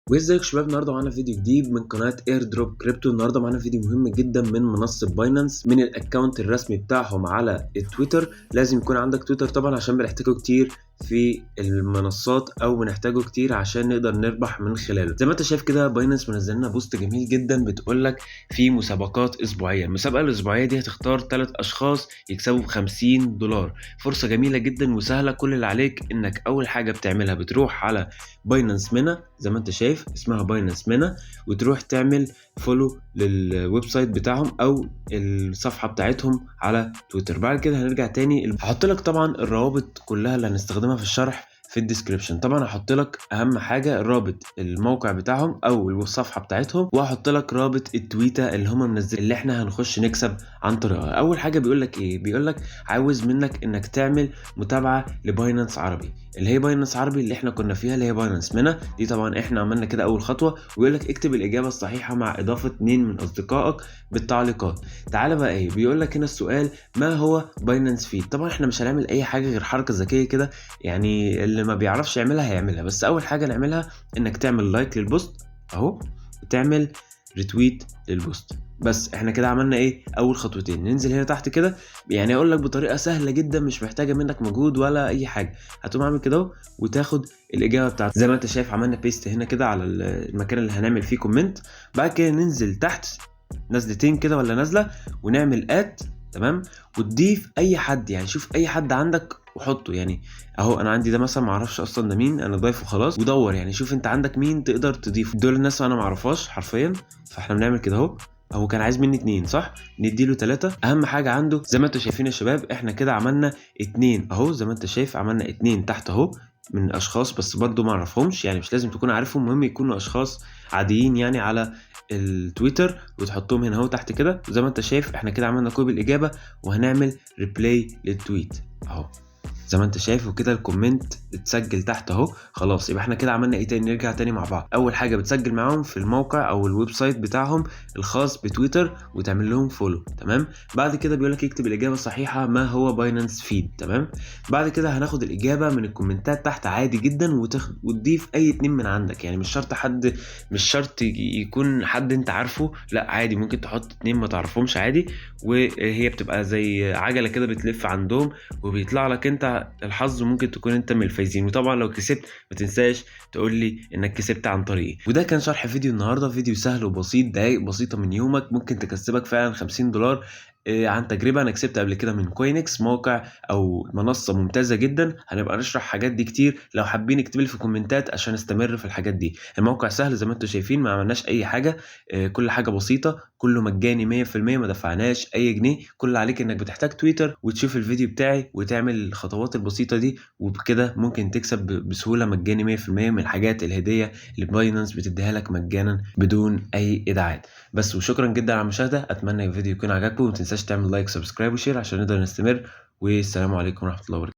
وازيك شباب، النهارده معانا فيديو جديد من قناة airdrop crypto. النهارده معانا فيديو مهم جدا من منصة باينانس، من ال account الرسمي بتاعهم على التويتر. لازم يكون عندك تويتر طبعا عشان بنحتاجه كتير في المنصات او بنحتاجه كتير عشان نقدر نربح من خلاله. زي ما انت شايف كده باينانس منزل لنا post جميل جدا بتقول لك في مسابقات اسبوعيه. المسابقة الاسبوعية دي هتختار 3 اشخاص يكسبوا ب $50. فرصة جميلة جدا وسهله. كل اللي عليك انك اول حاجة بتعملها بتروح على باينانس MENA، زي ما انت شايف اسمها باينانس MENA، وتروح تعمل follow لل website بتاعهم او الصفحة بتاعتهم على تويتر. بعد كده هنرجع تاني، هحط لك طبعا الروابط كلها اللي هنستخدمها في الشرح في ال description. طبعا هحط لك اهم حاجة رابط الموقع بتاعهم او الصفحة بتاعتهم، وهحط لك رابط التويته اللي هم منزلين اللي احنا هنخش نكسب عن طريقها. اول حاجة بيقول لك ايه؟ بيقول لك عاوز منك انك تعمل متابعه لباينانس عربي، اللي هي باينانس عربي اللي احنا كنا فيها، اللي هي باينانس MENA دي. طبعا احنا عملنا كده اول خطوة. ويقول لك اكتب الاجابة الصحيحة مع اضافه 2 من اصدقائك بالتعليقات. تعالى بقى ايه بيقول لك هنا السؤال، ما هو باينانس feed؟ طبعا احنا مش هنعمل اي حاجة غير حركة ذكية كده، يعني اللي ما بيعرفش يعملها هيعملها. بس اول حاجة نعملها انك تعمل like لل post اهو، وتعمل retweet لل post. بس احنا كده عملنا ايه؟ اول خطوتين. ننزل هنا تحت كده، يعني اقول لك بطريقة سهلة جدا مش محتاجه منك مجهود ولا اي حاجة. هتقوم عامل كده اهو وتاخد الاجابة بتاعتك. زي ما انت شايف عملنا paste هنا كده على المكان اللي هنعمل فيه comment. بعد كده ننزل تحت نزلتين كده ولا نزله، ونعمل at، تمام، وتضيف اي حد، يعني شوف اي حد عندك وحطه. يعني اهو انا عندي ده مثلا، ما اعرفش اصلا ده مين، انا ضايفه خلاص. ودور يعني شوف انت عندك مين تقدر تضيفه. دول الناس انا ما اعرفهاش حرفيا، فاحنا بنعمل كده اهو. هو كان عايز مني 2 صح؟ نديله 3. اهم حاجة عنده زي ما انتم شايفين يا شباب، احنا كده عملنا 2 اهو، زي ما انت شايف عملنا 2 تحت اهو من اشخاص، بس برضو ما اعرفهمش، يعني مش لازم تكون عارفهم، المهم يكونوا اشخاص عاديين يعني على التويتر، وتحطهم هنا اهو تحت كده. وزي ما انت شايف احنا كده عملنا copy الاجابة، وهنعمل reply لل tweet اهو زي ما انت شايف، وكده ال comment اتسجل تحت اهو. خلاص يبقى احنا كده عملنا ايه تاني؟ نرجع تاني مع بعض. اول حاجة بتسجل معاهم في الموقع او ال website بتاعهم الخاص بتويتر وتعمل لهم follow، تمام. بعد كده بيقول لك اكتب الاجابة الصحيحة ما هو باينانس feed، تمام. بعد كده هناخد الاجابة من الكومنتات تحت عادي جدا، وتضيف اي 2 من عندك، يعني مش شرط حد، مش شرط يكون حد انت عارفه، لا عادي ممكن تحط 2 ما تعرفهمش عادي. وهي بتبقى زي عجله كده بتلف عندهم وبيطلع لك انت الحظ، وممكن تكون انت من الفايزين. وطبعا لو كسبت ما تنساش تقول لي انك كسبت عن طريقي. وده كان شرح فيديو النهارده، فيديو سهل وبسيط، دقايق بسيطة من يومك ممكن تكسبك فعلا $50. عن تجربه انا كسبت قبل كده من كوينكس، موقع او منصة ممتازة جدا. هنبقى نشرح حاجات دي كتير، لو حابين اكتبوا لي في الكومنتات عشان استمر في الحاجات دي. الموقع سهل زي ما انتم شايفين، ما عملناش اي حاجة، كل حاجة بسيطة، كله مجاني 100%، ما دفعناش اي جنيه. كل اللي عليك انك بتحتاج تويتر وتشوف الفيديو بتاعي وتعمل الخطوات البسيطة دي، وبكده ممكن تكسب بسهولة مجاني 100% من الحاجات الهدية اللي باينانس بتديها لك مجانا بدون اي ادعاءات. بس وشكرا جدا على المشاهدة، اتمنى الفيديو يكون عجبكم، وما تنساش تعمل like subscribe و share عشان نقدر نستمر. والسلام عليكم ورحمة الله وبركاته.